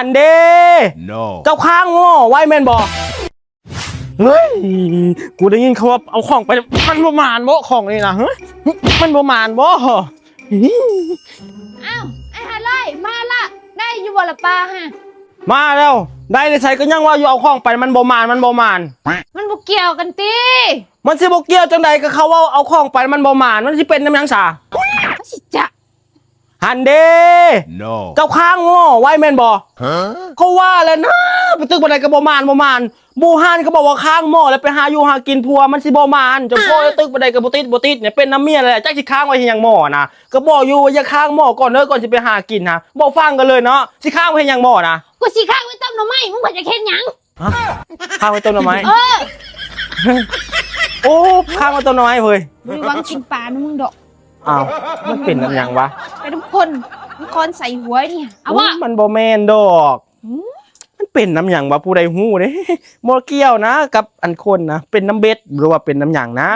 ອັນເດ້ No ເຈົ້າຄ້າງໝໍ້ໄວ້ແມ່ນບໍ່? ເຮີ້ຍ ກູໄດ້ຍິນເຂົາວ່າເອົາຂອງໄປ ມັນບໍ່ໝານບໍ່ຂອງນີ້ນະ? ເຮີ້ຍ ມັນບໍ່ໝານບໍ່? ອ້າວ ອ້າຍຫ້າຮ້ອຍ ມາລະ ໄດ້ຢູ່ບໍ່ລະປາຫັ້ນ? ມາແລ້ວ ໄດ້ໄດ້ໃສ ກໍຍັງວ່າຢູ່ເອົາຂອງໄປ ມັນບໍ່ໝານ ມັນບໍ່ໝານ. ມັນບໍ່ກ່ຽວກັນຕິ? ມັນຊິບໍ່ກ່ຽວຈັ່ງໃດ ກໍເຂົາເວົ້າເອົາຂອງໄປມັນບໍ່ໝານ ມັນຊິເປັນນຳຫຍັງສາ? ມັນຊິຈະ ຫັ້ນເດ້ No ເຈົ້າຄ້າງໝໍ້ໄວ້ແມ່ນບໍ່? ຮະ ເຂົາວ່າແລ້ວນະ ໄປຕຶກປານໃດກໍບໍ່ໝານ ບໍ່ໝານ ບູຮານເຂົາບອກວ່າຄ້າງໝໍ້ແລ້ວໄປຫາຢູ່ຫາກິນຜົວມັນຊິບໍ່ໝານ ເຈົ້າພໍ່ໄປຕຶກປານໃດກໍບໍ່ຕິດ ບໍ່ຕິດ ເປັນນຳເມຍແລ້ວແຫຼະ ຈັກຊິຄ້າງໄວ້ເຮັດຫຍັງໝໍ້ນະ ກໍບອກຢູ່ວ່າຢ່າຄ້າງໝໍ້ກ່ອນເດີ ກ່ອນຊິໄປຫາກິນຫັ້ນ ບໍ່ຟັງກັນເລີຍເນາະ ຊິຄ້າງໄວ້ເຮັດຫຍັງໝໍ້ນະ? ກູຊິຄ້າງໄວ້ຕົ້ມໜໍ່ໄມ້ ມຶງວ່າຈະເຮັດຫຍັງ? ຮະ ຄ້າງໄວ້ຕົ້ມໜໍ່ໄມ້? ເອີ ໂອ້ ຄ້າງໄວ້ຕົ້ມໜໍ່ໄມ້ເວີຍ ບໍ່ໄດ້ຫວັງກິນປານຳມຶງດອກ. ອ້າວ ມັນເປັນນຳຫຍັງວະ? ໄປນຳຄົນ ມັນຄອນໃສ່ຫົວນີ້ ເອົາວະ ມັນບໍ່ແມ່ນດອກ ມັນເປັນນຳຫຍັງວະ? ຜູ້ໃດຮູ້ເດ້? ບໍ່ກ່ຽວນະກັບອັນຄົນນະ ເປັນນຳເບັດ ຫຼືວ່າເປັນນຳຫຍັງນະ?